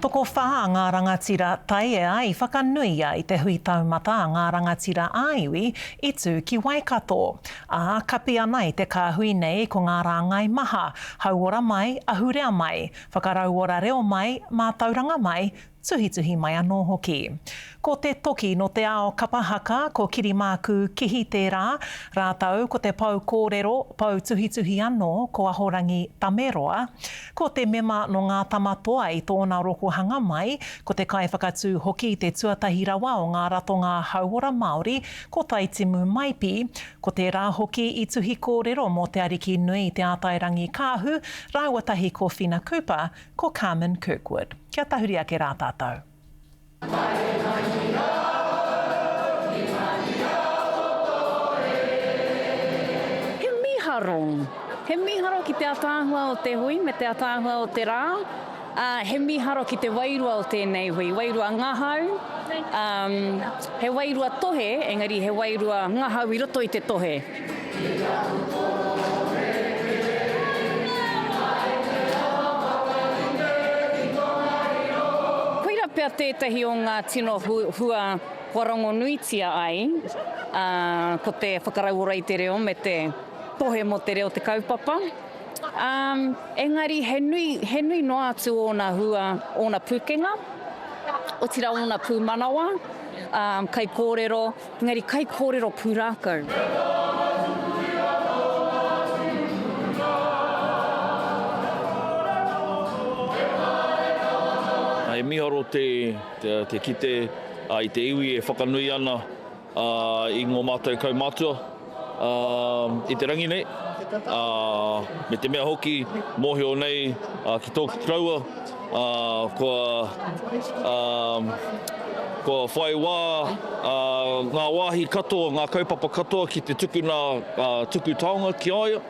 Tokowhā ngā rangatira taiea i whakanuia i te hui taumata a ngā rangatira ā-iwi i tū ki Waikato. Ā, kapi ana i te kāhui nei ko ngā rāngai maha, hauora mai, ahurea mai, whakarauora reo mai, mātauranga mai, tuhituhi mai anō hoki. Ko te toki nō te ao kapa haka ko Kirimākū Kihi tērā, rātou ko te pou kōrero, pou tuhituhi anō ko Ahorangi Tameroa, ko te mema nō Ngā Tama Toa i tōna rokohanga mai, ko te kaiwhakatū hoki i te tuatahi rawa o ngā ratonga hauora Māori ko Taitimu Maipi, ko tērā hoki i tuhi kōrero mō Te Ariki Nui Te Ātairangikaahu rāua tahi ko Whina Cooper, ko Carmen Kirkwood. Kia tahuri ake rā tātou. He mīharo. He mīharo ki te ataahua o te hui me te ataahua o te rā. Ā, he mīharo ki te wairua o tēnei hui. Wairua ngahau, ā, he wairua tohe, engari he wairua ngahau i roto i te tohe. Koira pea tētahi o ngā tino hua kua rongonuitia ai, ā, ko te whakarauora i te reo me te tohe mō te reo te kaupapa. Ā, engari he nui, he nui noa atu ōna hua, ōna pūkenga, otirā ōna pūmanawa, ā, kaikōrero, Engari kaikōrero pūrākau. He miharo te kite i te iwi e whakanui ana i ngō mātou kaumātua i te rangi nei, me te mea hoki mōhio nei ki tōku koroua, Kua, kua whai wā ngā wāhi katoa, ngā kaupapa katoa ki te tukuna tuku taonga ki a ia,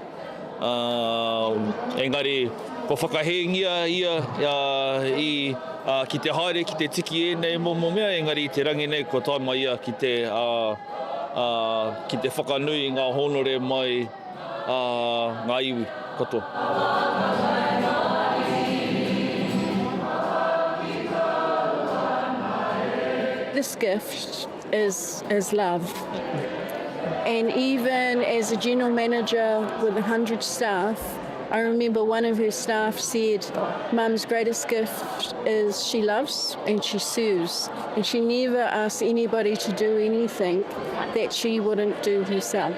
engari kua whakahēngia ia i, ki te haere ki te tiki ēnei momo mea, engari i te rangi nei kua tae mai ia ki te, ki te whakanui i ngā hōnore mai a ngā iwi katoa. This gift is is love and even as a general manager with 100 staff I remember one of her staff said mum's greatest gift is she loves and she serves and she never asks anybody to do anything that she wouldn't do herself.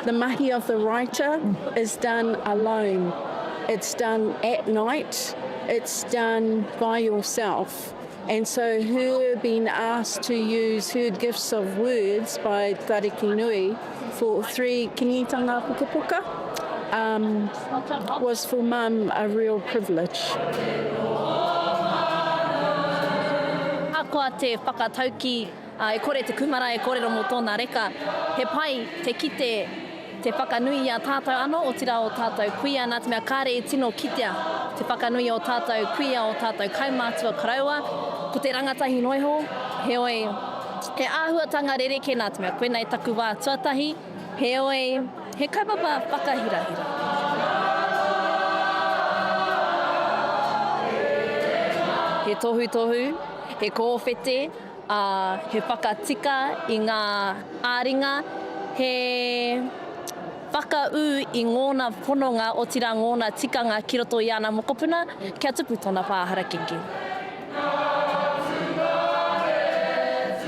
The mahi of the writer is done alone. It's done at night. It's done by yourself. And so her being asked to use her gifts of words by Tariki Nui for three Kingitanga Pukapuka um, was for mum a real privilege. Ahakoa te whakatauki Ā, e kore te kūmara e kōrero mō tōna reka. He pai te kite, te whakanui i a tātou anō, otirā ō tātou kuia, nā te mea kāre e tino kitea te whakanui o tātou kuia, ō tātou kaumātua koroua, ko te rangatahi noa iho, heoi, he āhuatanga rerekē nā te mea koinei taku wā tuatahi, heoi, he kaupapa whakahirahira. He tohutohu, he kōwhete, ā, he whakatika i ngā ā-ringa, he whakaū i ngōna hononga, otirā ngōna tikanga ki roto i ana mokopuna, kia tupu tōna pā harakeke.